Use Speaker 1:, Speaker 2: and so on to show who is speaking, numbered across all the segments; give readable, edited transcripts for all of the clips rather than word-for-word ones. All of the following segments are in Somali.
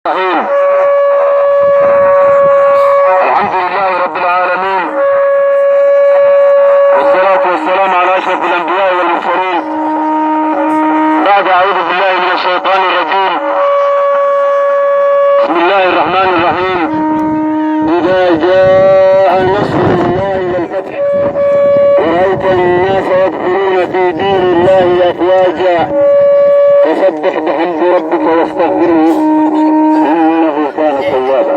Speaker 1: الرحيم. الحمد لله رب العالمين، والصلاة والسلام على أشرف الأنبياء والمرسلين. بعد أعوذ بالله من الشيطان الرجيم، بسم الله الرحمن الرحيم. إذا جاء نصر الله والفتح ورأيت الناس يدخلون في دين الله أفواجا فسبح بحمد ربك واستغفره إنه كان توابا.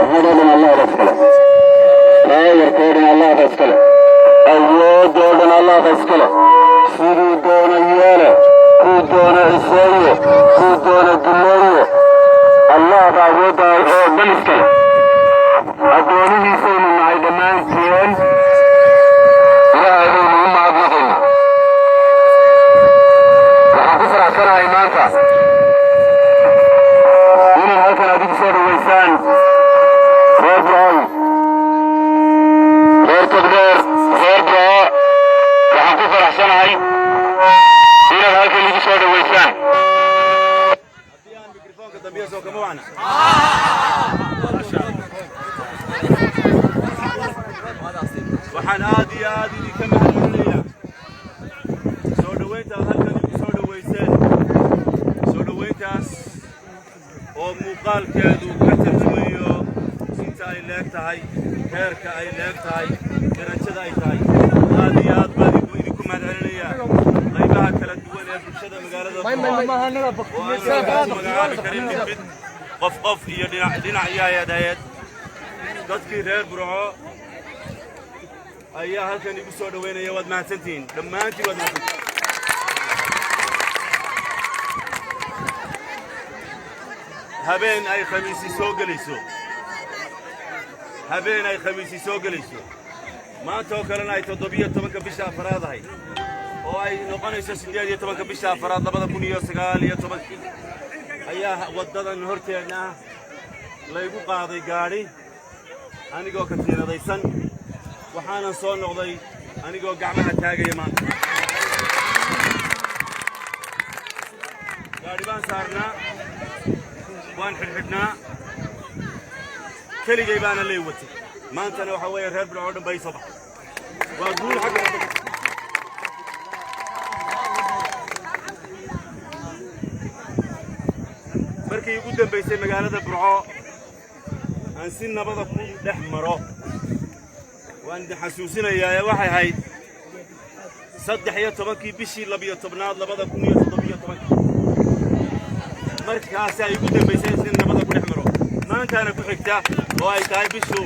Speaker 1: Mahadoo dhan Allah ba iskale, taayarkoo dhan Allah ba iskale, awoodoo dhan Allah ba iskale. Siduu doona yeele, kuu doona ciseeye, kuu doona duleeye, Allah ba awoodda oo dhan iskale. Addoonihiisaynu nahay dhammaanteen, Ilaahay baynu u mahadnaqaynaa. Waxaan ku faraxsanahay maanta inaad halkan adigu soo dhaweysaan reer Burcoy, reer Togdheer, reer Burco. Waxaan ku faraxsanahay inaad halkan igu soo dhaweysaan.
Speaker 2: Haddii aan mikrofoonka dambiya soo kama wacna. Waxaan aad iyo aad idinka mahadcelinayaa soo dhowayntaad halkan igu soo dhowayseen, soo dhowayntaas oo muuqaalkeedu ka tarjumayo inta ay leeg tahay, heerka ay leeg tahay, darajada ay tahay. Aad iyo aad baan idinku mahadcelinayaa qaybaha kala duwan ee bulshada magaalada Burco oo aan magacaabi karin mid mid, qof qof iyo dhinac dhinac iyo hay'ad hay'ad. Dadkii reer Burco ayaa halkan igu soo dhoweynaya. Waad mahadsantihiin dhammaantiin, waad mahadsantihiin. Habeen ay Khamiisi soo gelayso, habeen ay Khamiisi soo gelayso, maanta oo kalena ay 17-ka bisha afaraad ahayd, oo ay noqonayso 18-ka bisha afaraad 2019-kii, ayaa waddadan horteenna ah laygu qaaday gaadhi anigoo katiinadaysan. Waxaanan soo noqday anigoo gacmaha taagaya. Maanta gaadhi baan saarnaa, waan xidhxidhnaa, keligay baana lay watay. Maantana waxaa weeye reer Burco oo dhan baa ii soo baxay. Waa guul xagga Rabbi. Markii ugu dambaysay magaalada Burco aan si nabada ku dhex maro, waan idin xasuusinayaa, ee waxay ahayd 13-kii bishii 12-aad 2017-kii. Markaasaa ugu dambaysay si nabada ku dhex maro. Maantaana ku xigta oo ay tahay bishu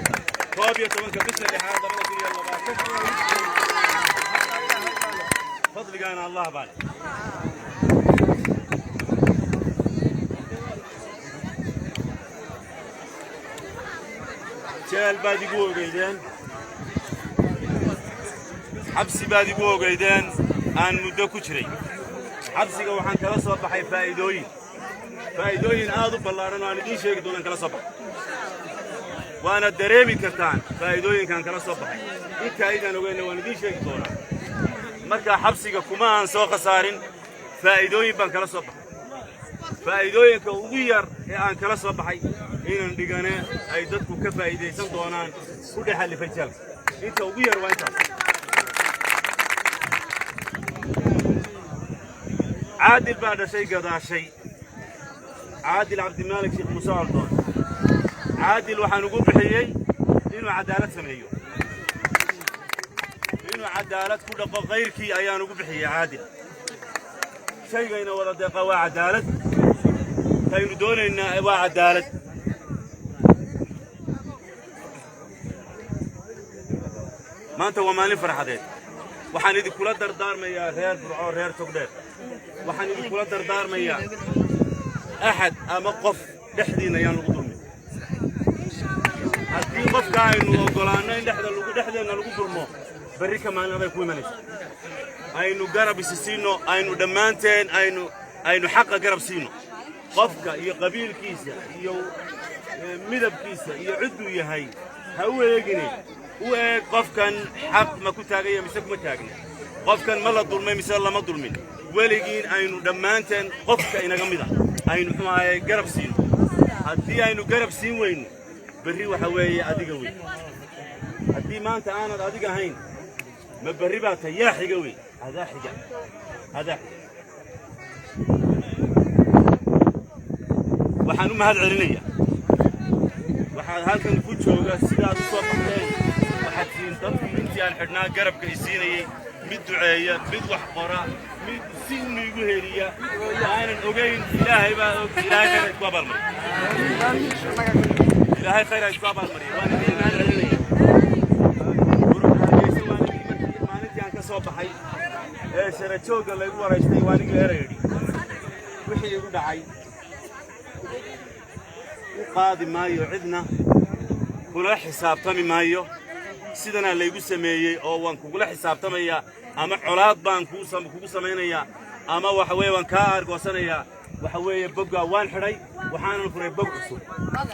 Speaker 2: 11-ka bisha lixaad 2020. Fadligaana Allah baa leh. Jeel baad igu ogeydeen, xabsi baad igu ogeydeen aan muddo ku jiray. Xabsiga waxaan kala soo baxay faa'iidooyin, faa'iidooyin aad u ballaadhan oo aan idiin sheegi doonaan kala soo baxay. Waana dareemi kartaan faa'iidooyinkaan kala soo baxay. Inta aydaan ogeyna waan idiin sheegi doonaa. Marka xabsiga kuma aan soo khasaarin, faa'iidooyin baan kala soo baxay. Faa'iidooyinka ugu yar ee aan kala soo baxay inaan dhigane ay dadku ka faa'iidaysan doonaan ku dhex alifay jeelka. Inta ugu yar waa intaas. Caadil baa dhashay gadaashay, Caadil Cabdimaalik Sheekh Muuse Coldoon. Caadil waxaan ugu bixiyey inuu cadaalad sameeyo, inuu cadaalad ku dhaqo kayrkii ayaan ugu bixiyey Caadil. Shaygayna wada deeqa waa cadaalad, kaynu doonaynaa waa cadaalad. Maanta waa maalin farxadeed. Waxaan idinkula dardaarmayaa reer Burco, reer Togdheer, waxaan idinkula dardaarmayaa axad ama qof dhexdiinna ayaan lagu dulmin. Haddii qofka aynu oggolaanno in dhexda lagu dhexdeenna lagu dulmo, berri ka maalin aday ku imanaysa. Aynu garab isi siino, aynu dhammaanteen aynu xaqa garab siino. Qofka iyo qabiilkiisa iyo midabkiisa iyo cidduu yahay ha u eegine, u eeg qofkan xaq ma ku taaganya mise kuma taagna, qofkan ma la dulmay mise lama dulmin. Weligiin aynu dhammaanteen qofka inaga mid ah aynu, muxuu ahaye, garab siino. Haddii aynu garab siin weyno, berri waxa weeye adiga wey. Haddii maanta aanad adiga ahayn, ma berri baa tahay? Yaa xiga wey? Adaa xiga, adaa xiga. Waxaan u mahad celinayaa waxaad halkan ku jooga sidaad u soo baxdeen. Waxaad siin dadkii intii aan xidhnaa garabka i siinayey, mid duceeya, mid wax qora, mid si unu igu heliya aanan ogayn. Ilaahay baa og. Ilaahay khayr ha isku abaalmariyo. Ilaahay khayr ha isku abaalmariyo. Waan idiin mahad celinaya. Hargeysa waa ninkii markii maalintii aan ka soo baxay ee sharajoogga laygu waraystay, waa ninkii eray idhi: "Wixii igu dhacay u qaadi maayo, cidna kula xisaabtami maayo. Sidanaa laygu sameeyey oo waan kugula xisaabtamayaa ama colaad baan kugu samaynayaa ama waxa weeye waan kaa aargoosanayaa." Waxa weeye boggaa waan xidhay, waxaanan furay bog cusub,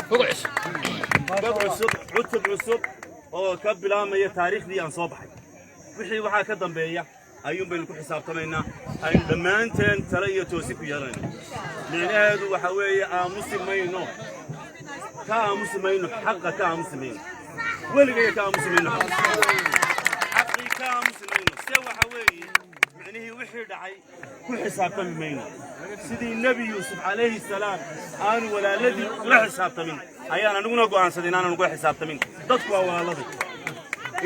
Speaker 2: bog cusub, cutub cusub oo ka bilaabmaya taariikhdii aan soo baxay. Wixii waxaa ka dambeeya ayuun baynu ku xisaabtamaynaa, aynu dhammaanteen tale iyo toosi ku yeelanayno. Micnaheedu waxa weeye aamusi mayno, ka aamusi mayno xaqa, ka aamusi mayno weligaya, ka aamusi mayno xaqa, xaqii ka aamusi mayno. Se waxa weeye micnihii wixii dhacay ku xisaabtami mayno. Sidii Nebi Yuusuf calayhi salaam aanu walaaladii ula xisaabtamin ayaan aniguna go'aansaday inaanan ugula xisaabtamin. Dadku waa walaaladii.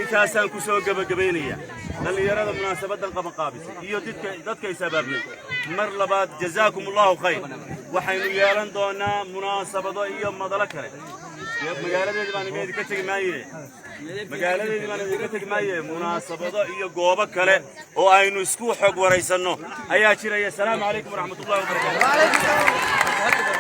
Speaker 2: Intaasaan ku soo gebagabaynayaa. Dhallinyarada munaasabaddan qabanqaabisay iyo dadka is abaabulay, mar labaad jazaakum Allahu khayr. Waxaynu yeelan doonaa munaasabado iyo madalo kale. Magaaladeedii baan idinka tegi maaye, magaaladeedii baan idinka tegi maaye. Munaasabado iyo goobo kale oo aynu isku xog waraysanno ayaa jiraya. Asalaamu calaykum waraxmatullahi wabarakaatu.